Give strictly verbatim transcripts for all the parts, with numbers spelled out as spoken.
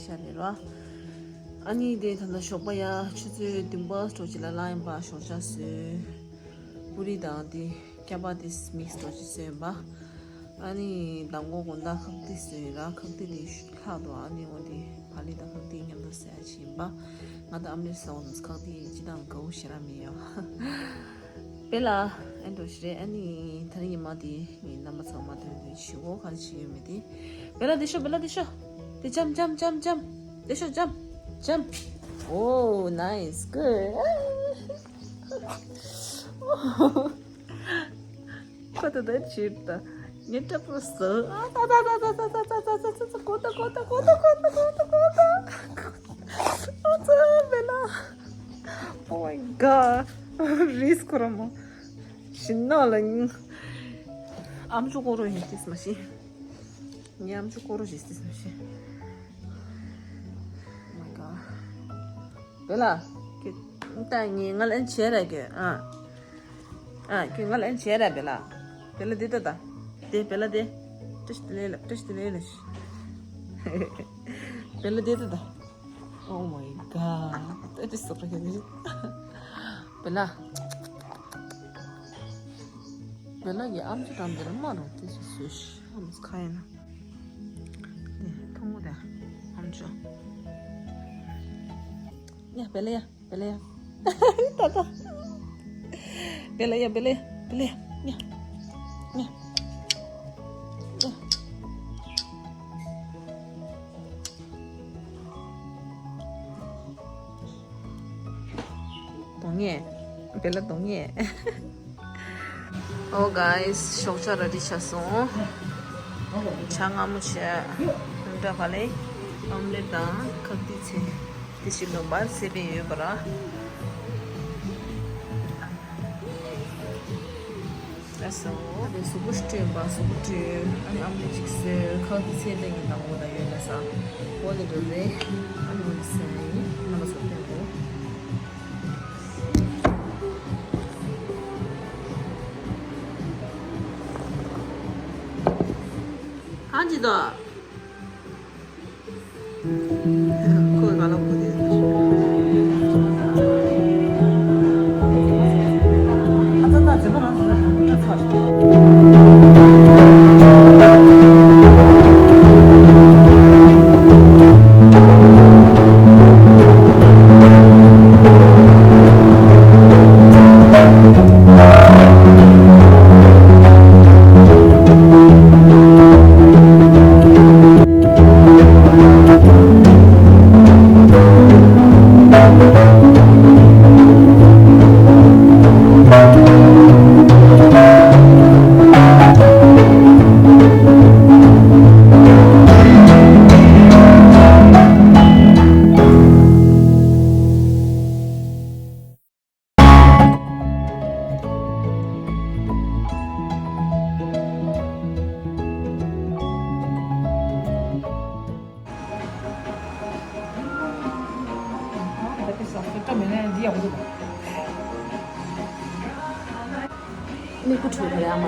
ཤ་རེད་ར། ཨ་ནི་དེ་ད་ལྟ་ཞོགས་པ་ཡ་ཆུ་ཚོད་བདུན་པ་སྤྲོ་ཅི་ལ་ལ་ཡིན་པ་ཞོགས་ཇ་བཟོས། པུ་རི་དང་དེ་ཀྱ་པ་དེ་མིག་སི་སྤྲོ་ཅི་བཟོས་ཡིན་པ། ཨ་ནི་མདང་དགོང་དགོང་དག་ཁབ་ཏི་བཟོས་ཡིན་ར། ཁབ་ཏི་དེ་ལྷག་འདུག་ཨ་ནི་འོ་དེ་བ་ལི་དང་ཁབ་ཏི་མཉམ་དུ་བཟོས་ཡ་ཆི་ཡིན་པ། ང་དང་ཨ་མ་ལེ་ཟ་འོ་དུས་ཁབ་ཏི་ཅི་དང་དགའ་བོ་ཞེ་དྲག་མི་ཡོང་། པེ་ལ། ཨེ་འགྲོ་ཞིག་རེད། ཨ་ནི་ད་རིང་ཉི་མ་དེ་ངའི་རྣམ་པ་ཚང་མ་དོན་དུ་ཞུ་གོ་ག་རེ་བྱེད་ཡོད་མེད་དེ། པེ་ལ་དེ་ཤོ། པེ་ལ་དེ་ཤོ། དེ་འཇམ་འཇམ་འཇམ་འཇམ། དེ་ཤོ་འཇམ། འཇམ། Oh, nice, good. ཁོ་ད་ད་ཕྱིར་ད། ངས་སྐྲ་པོ་ཟ། ཨ་ད་ད་ད་ད་ད་ད་ད་ད་ད། ཨ་ཙི་པེ་ལ། Oh my god. རིས་ཁོ་ར་མོ། ཤི་ན་ལ། ཨམ་ཅོག་ཀོ་རོ་ཡིན་ཏིས་མ་ཤི། ཉམ་ཆུ་ཀོ་རོ་ཞིག་སྲིད་སོང་ཞེས། Oh my god. པེ་ལ། ཁྱོད་ད་ངས་ང་ལ་ཨེན་བྱས་ར་ཁྱོད། ཨ། ཨ་ཁྱོད་ང་ལ་ཨེན་བྱས་ར་པེ་ལ། པེ་ལ་འདི་ལྟ་ད། དེ་པེ་ལ་དེ། བཀྲ་ཤིས་བདེ་ལེགས་ལ། བཀྲ་ཤིས་བདེ་ལེགས་ལ། པེ་ལ་འདི་ལྟ་ད། Oh my god. ད་ཅི་སོག་ར་ཁྱོད་འདི། པེ་ལ། པེ་ལ་གི་ཨམ་ཅོག་འགྲམ་དེར་མ་རུང་དེ་ཚོ་བཟོས་ཤི། ཨམ་ཁ་ཡིན་ན། དེ་ཐུང་ངུ་དེ་ཨམ་ཅོག་ཡ་པེ་ལ་ཡ། པེ་ལ་ཡ། ད་ད། པེ་ལ་ཡ། པེ་ལ་ཡ། པེ་ལ་ཡ། ཡ། ཡ། གདོང་ངེ། པེ་ལ་གདོང་ངེ། Oh guys, ཞོགས་ཇ་ར་ཌི་ཆགས་སོང་། ཇ་མངར་མོ་བྱས། སྣུམ་འདྲ་ག་ལེ། ཨོམ་ལེ་དང་ཁབ་ཏི་ཚེ། དེ་ཞིག་ལོ་བར་སེ་བེ་ཡོད་པ་ར། ལགས་སོ། དེ་གཟུགས་པོ་སྤྲོད་པ། གཟུགས་པོ་སྤྲོད། ཨ་ནི་ཨམ་ལེ་ཅིག་སེལ། ཁ་དེ་ཚེ་ལེ་ངེ་དང་འོ་ད་ཡོད་ན་ས། འོ་དེ་འགྲོ་རེད། ཨ་ནི་འོ་དེ་སེལ་ཡིན། རྣམ་པ་ཚོ་ཕན་གོ། གང་ཅི་དང་། ཁོས་ང་ལ་གོ་དེ། མིག་པོ་བྲོས་པ་རེད་ཨ་མ།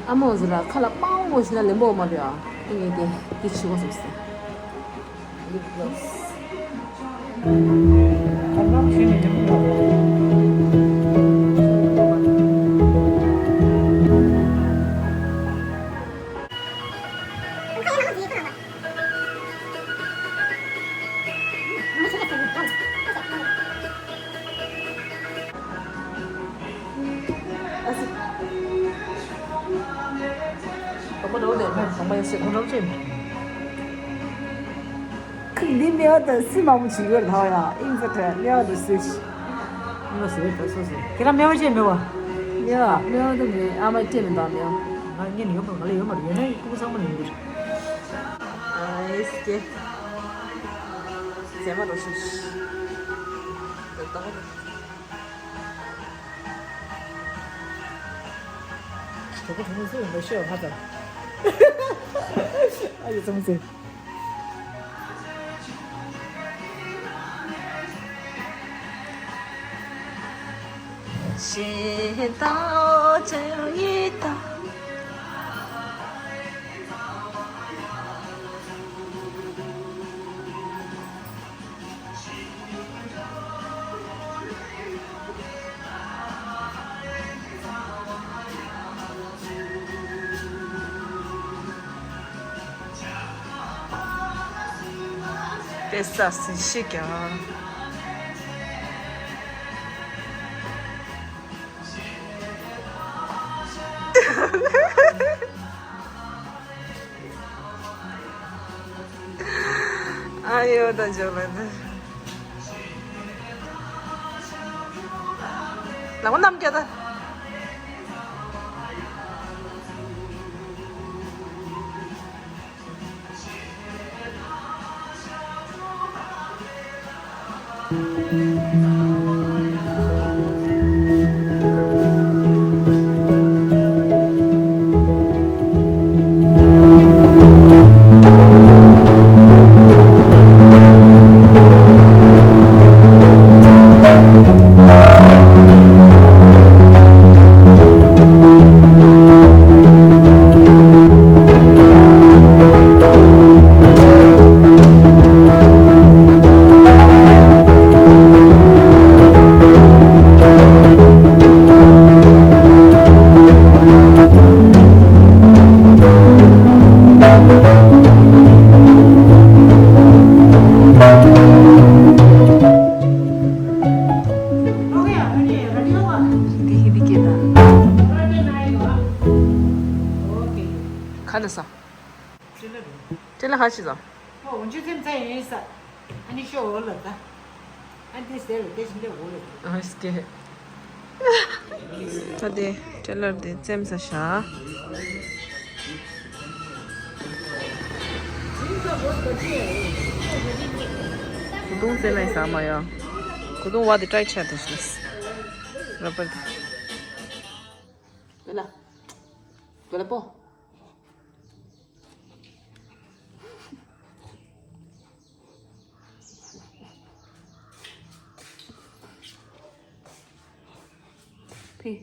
ཨ་མོ་ཟེར་ལ་ཁ་ལ་པང་མོ་ཞིག་ན་ལེན་པོ་མ་རེད་ཨ། ཨེ་ངས་དེ་དེ་ཆི་བ་སོང་ཟེར། Lip gloss. ཁོ་རང་ལས་ཁོ་གྲོང་པ་ཡང་སྲིད་ཁོ་རང་ཅེས། ཁོས་འདི་སྨེ་བ་དང་སྲིད་མང་པོ་བྱེད་ཡོད་ལ་ཡ་ཨིན་ཙི་ཁྲ་སྨེ་བ་དང་སྲིད། སྨེ་བ་ཟེར་བའི་ད་སོ་སོ་ཁྱེད་རང་སྨེ་བ་ཅེས་སྨེ་བ། སྨེ་བ་སྨེ་བ་དང་མེད་ཨ་མ་སྤྲད་མི་འདུག་སྨེ་བ། ང་ངས་ནི་ཡོད་མ་ང་ལ་ཡོད་མ་རེད་ཡོད་ན་ཡིན་ཕྲུ་གུ་ཚང་མ་ནི་ཡོད་རེད། ཨ་ཨེ་སི་ཀེ། ཟས་མ་རོ་ཤིག་ད་ལྟ་གྲོགས་པོ་གྲོགས་མོ་ཚོས་མི་ཤེས་པ་ཧ་ཙམ། ཨ་ཡེ་ཚང་ཚེ། ཞེ་ད་ཅེ་ཡི་ད། དེ་ས་སི་ཤི་ཀྱང་། ཨ་ཡོ་ད་འཇོག་ལ་ད། ལ་མོ་རྣམས་སྐྱོ་ད། འདི་ཧི་དི་སྐད་དང་། ཁ་ན་ས། ཀྲི་ལ་ཧ་ཆི་ཟ། ཨོ་འཇུ་ཚེམ་ཚ་ཡིན་ས། ཨ་ནི་ཤོ་འོ་ལ་ད། ཨ་འདི་ཟེར་ལ་དེ་བཞིན་དེ་འོ་ལ་ད། ཨ་སྐད། ད་དེ་ཀྲི་ལར་དེ་ཚེམ་ས་ཤ། གུ་དུང་ཚེ་ལ་ཡི་ས་མ་ཡ། གུ་དུང་བ་དེ་ཏྲའི་ཆ་དེ་ཤ། ར་པར་དེ། དེ་ལ། དེ་ལ་པོ། ཕི།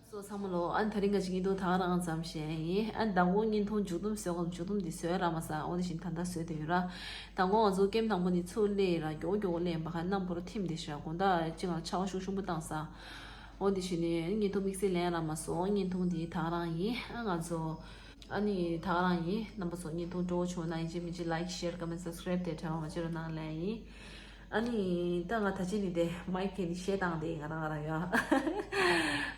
སོ་ཚང་མ་ལོ། ཨ་ནི་དེ་རིང་ག་ཅིག་བརྙན་ཐུང་ད་ག་རང་ཙམ་བཤད་ཡིན། ཨ་ནི་མདང་དགོང་བརྙན་ཐུང་མཇུག་སྡོམ་བཟོས་གོམ་མཇུག་སྡོམ་འདི་བཟོས་ར་མ་ས་འོ་དེ་བཞིན་ད་ལྟ་བཟོས་དེ་ཡོད་ར། མདང་དགོང་ང་ཚོ་ཀེམ་དང་པོ་ནི་ཚུར་སླེབས་ར་མགྱོགས་མགྱོགས་སླེབས་པ་ཁ་གནམ་ཁོ་ར་ཐིམ་དེ་ཤ་དགོང་དག་ཅིག་ང་ཆར་པ་ཤུགས་ཆེན་པོ་བཏང་ས། འོ་དེ་བཞིན་ནི་བརྙན་ཐུང་དམིགས་བསལ་ལེན་ར་མ་སོང་བརྙན་ཐུང་འདི་ད་ག་རང་ཡིན། ཨ་ང་ཚོ། ཨ་ནི་ད་ག་རང་ཡིན། རྣམ་པ་ཚོ་བརྙན་ཐུང་སྤྲོ་བོ་བྱུང་ན་ཡིན་གཅིག་མིན་གཅིག་ལའིཀ་ཤེར་ཀོ་མེན་སབ་སི་ཀ་རེབ་དེ་འབྲེལ་བ་མ་བྱེད་རོགས་གནང་ལན་ཡིན། ཨ་ནི་ད་ང་ད་ཅི་ནི་དེ་མའིག་གི་ནི་ཤེས་སྟངས་དེ་ང་རང་ང་རང་ཡོད།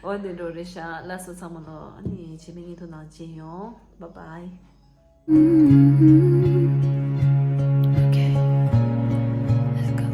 འོ་འདི་འགྲོ་རེད་ཤག་ལགས་སོ་ཚང་མ་ལོ། ཨ་ནི་རྗེས་མའི་བརྙན་ཐུང་ནང་མཇལ་ཡོང་། Bye bye. Okay, let's go.